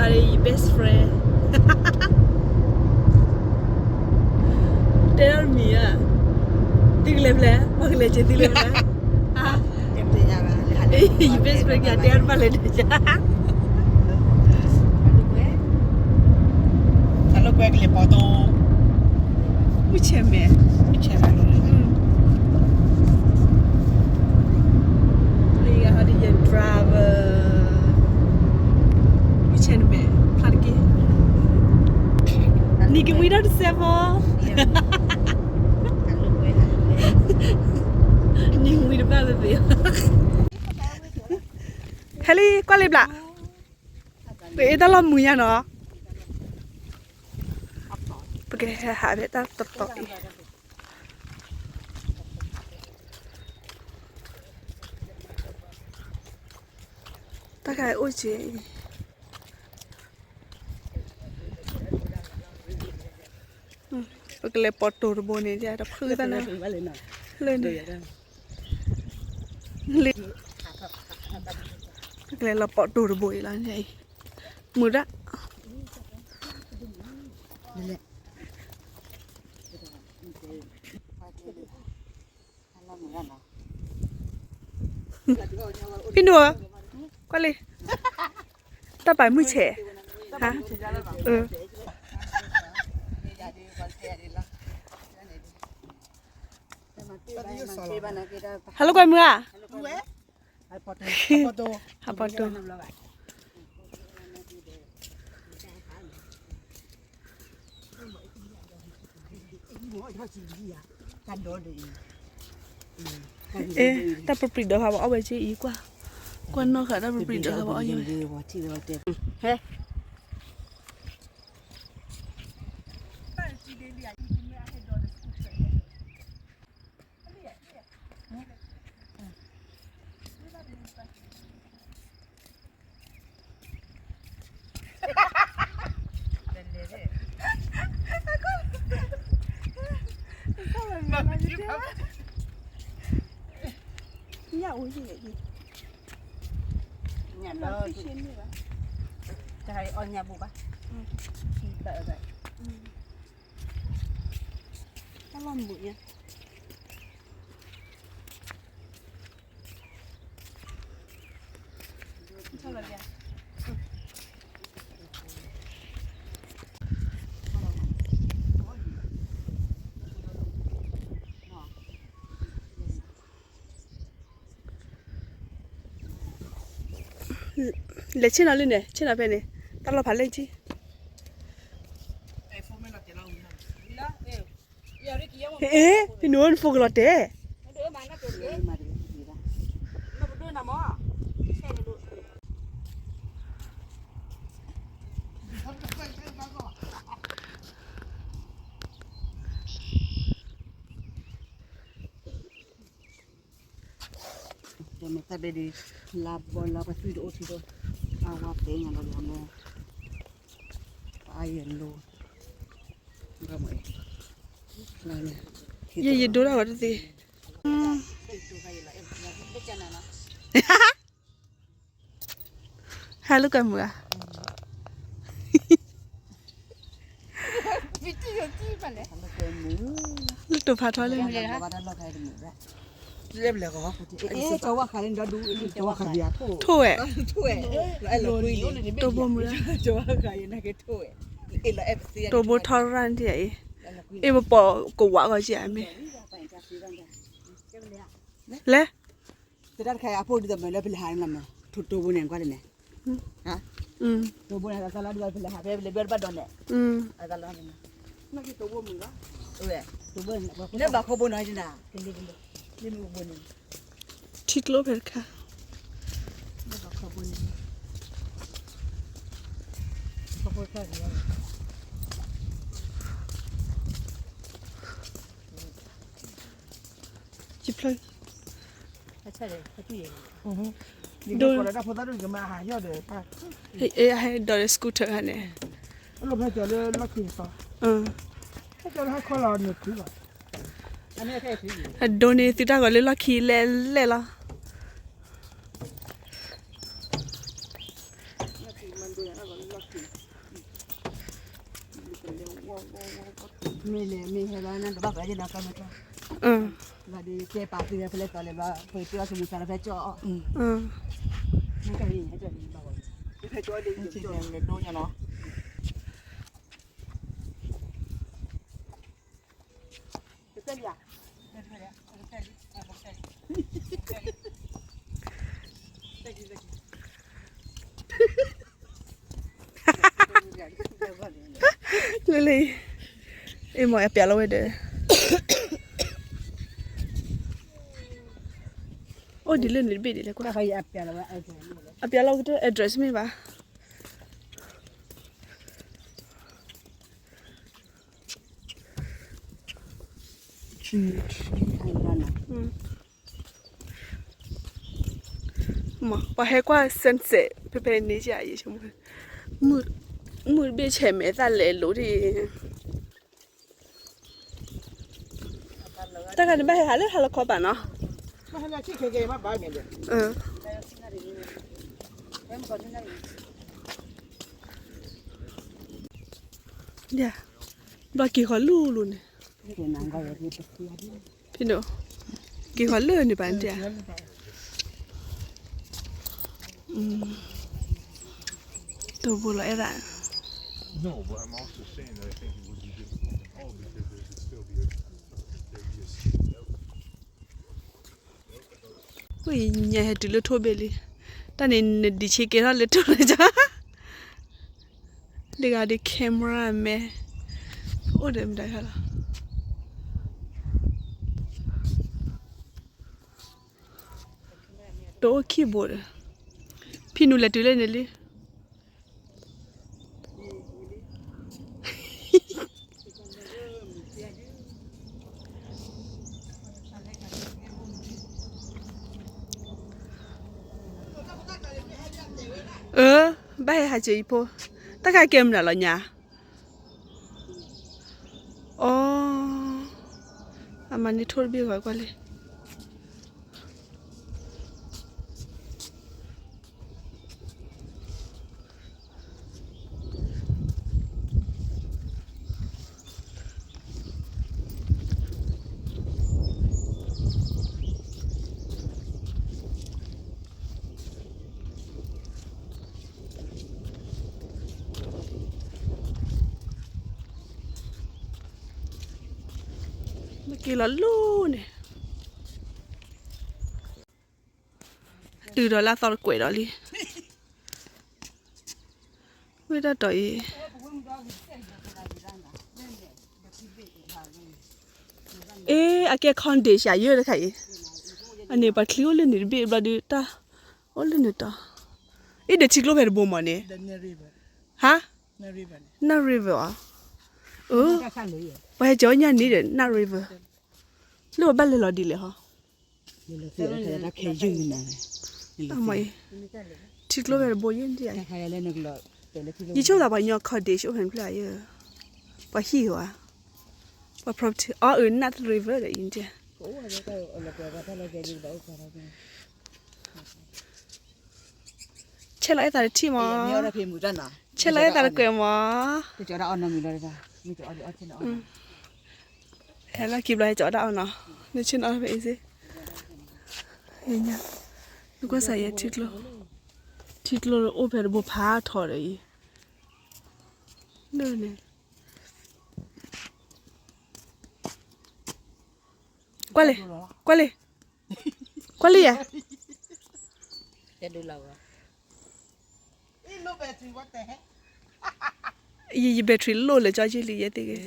Your best friend. တဲအီၤမံၤဧါ. သုကလဲၤဖဲလဲၣ်, ပှၤကလဲၤက့ၤသုလဲၤဖဲလဲၣ်. Your best friend ကတဲအီၤတဘၣ်လဲၤဒီးယၤ. တၢ်လၢကွဲကလဲၤပိာ်တိၤ, မုၢ်ဆဲးမဲာ်, မုၢ်ဆဲးမဲာ်, လံဂၤဟီဒ်ယ driver, မုၢ်ဆဲးမဲာ်, ဖျါတက့ၢ်, နံၤကမှံဒီးတစဲးဖိ, နံၤကမှံတဘၣ်လၢသ့, ဟဲလံ ကွၢ်လံဘျး, ပအ့ၣ်တၢ်လီၢ်မုာ်ညါနီၤ, ပကဟဲဟးဖဲတၢ်တတီၤအံၤ, တၢ်ခါအိၣ်က့ၤအံၤ, ပကလဲၤပိာ်တိၤတဘိန့ၣ် တဖုသၣ်န့ၣ်, လၢန့ၣ်, လၢ, ပကလဲၤလီၤပိာ်တိၤတဘိအံၤလီၤန့ၣ်အံၤ, မုာ်ဒၣ် ဖံနူၤဧၢ, ကွၢ်လံ, တၢ်ပာ်မုၢ်ဆဲး, ဟါ, ဟဲလၢကွၢ်မုၢ်ဧါ, ဟးပိာ်တိၤ အဲ, တၢ်ပပြံးဒီးဖးဘၣ်အီၣ်ဝဲက့အံၤကွၢ်, ကွၢ်နီၣ်ဃာ်တၢ်ပပြံးဒီးဖးဘၣ်အီၣ်ယဲ, ဟဲ, ညၣ်အိၣ်ယဲၢ်, ညၣ်ဒီး, တၢ်အီၣ်ညၣ်ဘိဘၣ်, တၢ်လီၢ်မုာ်ညါ. လဲၤဆ့ၣ်နီၤလံန့ၣ်, ဆ့ၣ်နီၤဖဲန့ၣ်, တၢ်လီၢ်ဖးလဲၢ်ကံ အ့, ဖဲနုၤနဖိကလီၤတဲာ်, တၢ်ဘဲဒ် လါဘီလါပသွံၣ်တအိၣ်ထံဒီး အဝဲသ့ၣ်ညါလီၤလီၤမ့ၢ် အယဲၢ်လိၤ ယဲၢ်ယဒိတၢ်ဝဲတသ့, ဟဲလၢကွဲမုာ်ဧါ, လၢတိၤဖးထီလၢန့ၣ်, ထိၣ်ဝဲ, တိၤဘိမုၢ်ဧါ, တိၤဘိထီရၣ်န့ၣ်အံၤ, အ့ၣ်ပပိာ်ကဝးဂီၤက့ၤအမ့ၢ်, လဲၤ တၢ်တခါအံၤ အဖိဒ်သိးမ့ၢ်လၢပလဲၤဟးန့ၣ်လီၤမ့ၢ် ထိၣ်တိၢ်ဘိန့ၣ် ကွၢ်တန့ၣ်, တိၢ်ဘိန့ၣ် အသးလီၤဒ်သိးပလဲၤဟးဖဲပလဲၤဘၢတဘၣ်ဒီးန့ၣ်, အသးလီၤ, လၢဘၣ်ခီဘိနီၤ, လၢဘၣ်ခီဘိန့ၣ်, ထံကျိဖဲတခါ, ယဖျၢၣ် ဒိ, ဟဲဒီး scooter ဟဲန့ၣ်, အဒိန့ၣ်သုတၢ်ဂီၤလၢလီၢ်ခံလဲၣ်လဲၣ်လီၤ. မ့ၢ်လဲၤမ့ၢ်ဟဲဘၣ်နတဘၣ်ပှၤကညီကီၢ်မ့ၢ်ကီၢ်, ဘၣ်ဒီးကဲပာ်သုဝဲဖဲလဲၣ်တီၤလဲၣ်ဘၣ် ပှၤကၠီအီၣ်ကမူၤသးလၢဖဲကၠီအီၣ်, နကဟဲကၠီဒ်လဲၤဒိညါနီၤ. လၢလၢ, အ့ၣ်မ့ၢ်အပျးလီၤဝဲဒီး, အိၣ်ဒ်လၢန့ၣ်တဘ့ၣ်ဒ်လဲၣ်ကွၢ်, အပျးလီၤကတၢၢ် address မ့ၢ်ဘၣ်. မ့ၢ်ပှၤဟဲကွၢ် sunset ဖဲဖဲန့ၣ်ယၤယဆိကမိၣ်, မုၢ်တဘ့ၣ်ဆဲးမဲာ်သၣ်လဲၤလိၤဒ်, တၢ်ခါန့ၣ်ဘၣ်ဟဲဟးလၢဟါလီၤခီပၤနီၤ, ဘျီက့ၤဃီၤလူၤလူၤန့ၣ်, ဖဲဒိၣ်, က့ၤဃီၤလၢန့ၣ်ဘၣ်တဲ, တိၢ်ဘိလီၤအဲၣ်ဒၣ်, အိၣ်ညါဟဲတုၤလၢထိၣ်ဘ့ၣ်လံ, တၢ်န့ၣ်နဒံးဆ့ကဲထီၣ်လၢထိၣ်လၢက, လၢဂၤဒီး camera မဲ, အိၣ်ဒီးမတၤလီၤ, တအိၣ်ခံဘိဒီး, ဖံနုၤလဲၤတုၤလၢန့ၣ်လံ. အၢ, ဘၣ်ဟဲဟးစၢၤအံၤဖိ, တၢ်ခါကဲမနုၤလီၤညါ, အိ, အမၤန့ၢ်ထိၣ်တဘ့ၣ်ဂီၤကွၢ်လံ. မ့ၢ်က့ၤလီၤလူၤန့ၣ်, တုၤဒီးလၢအသီတကွဲးဒီးလံ, ဝဲဒၣ်တီၤအံၤ, အ့ အကဲ condition ယဲၢ်တခါအံၤ, အန့ၣ်ပှၤချံအိၣ်လၢန့ၣ်တဘ့ၣ်ဘျီဒုးတၢ်, အိၣ်လၢန့ၣ်တီၤ, အ့ဒီးထံကျိဖဲတဘိမးန့ၣ်, ဟါ, Nut River အီၤ, အၢ, ပှၤဟဲကၠီညါန့ၣ်ဒီး Nut River, လၢပဘၣ်လဲၤလီၤဒ်လဲၣ်ဟီ ထံကျိဖဲတဘိယဲၢ်ဒ်, ယဆိကမိၣ်သးပှၤကညီ cottage အိၣ်ဖဲန့ၣ်ဖျၢၣ်ယဲၢ်, ပှၤဟံၣ်ဧါ, ပှၤ property အီၤအုး Nut River ဒီးအံၤဒ်, ဆဲးလီၤအဲၣ်သးတထံၣ်မး, ဆဲးလီၤအဲၣ်သးတထံၣ်မး, ဆဲးလီၤအဲၣ်သးတကွဲးမး. ဟဲလီၤခံဘျီဟဲကၠီတၢ်အီၣ်နီၤ, နဆ့ၣ်နီၤဖဲအံၤစ့, နကွၢ်စးယဲၢ်ထံကျိ, ထံကျိအိၣ်ဖဲတဘိဖးထီဒီးအံၤ, လၢန့ၣ်, ကွၢ်လံ, ကွၢ်လံ, ကွၢ်လံယဲၢ် ယ ယ battery လိၣ်လၢကၠီက့လံယဲၢ်သ့ၣ်ဂ့ၤ,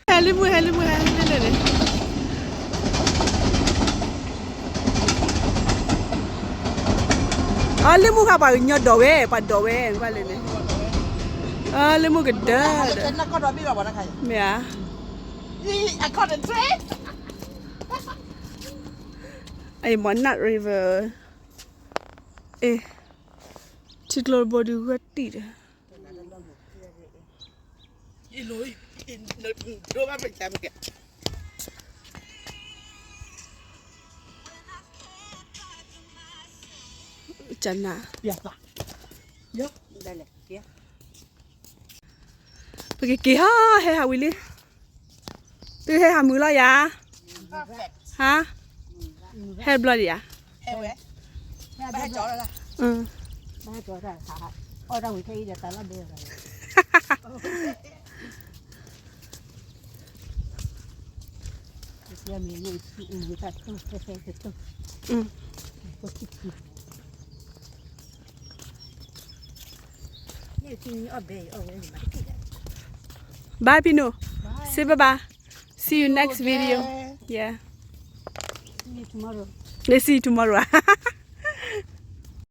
ဟဲလံမုၢ် ဟဲလံမုၢ် ဟဲလံလၢန့ၣ်, အလံမုၢ်ခါပှၤကညီဒိးဝဲ ပှၤဒိးဝဲ ကွၢ်လၢန့ၣ်, အလံမုၢ်ကဒၢဒီး, မ့ၢ်ဧါ, အံၤမ့ၢ် Nut River, အ့ၣ်, ထံကျိတဘိဒုးဂၢၢ်တံၢ်ဒီး ကနၣ်, ပ က့ၤက့ၤဟီ ဟဲဟးဝံၤလံ, သုဟဲဟးမုာ်လီၤယၤ, ဟါ, ဟဲဘျီဒံးယၤ, Bye, Pino. Say bye bye. See you next video. Yeah. See you tomorrow. Let's see you tomorrow.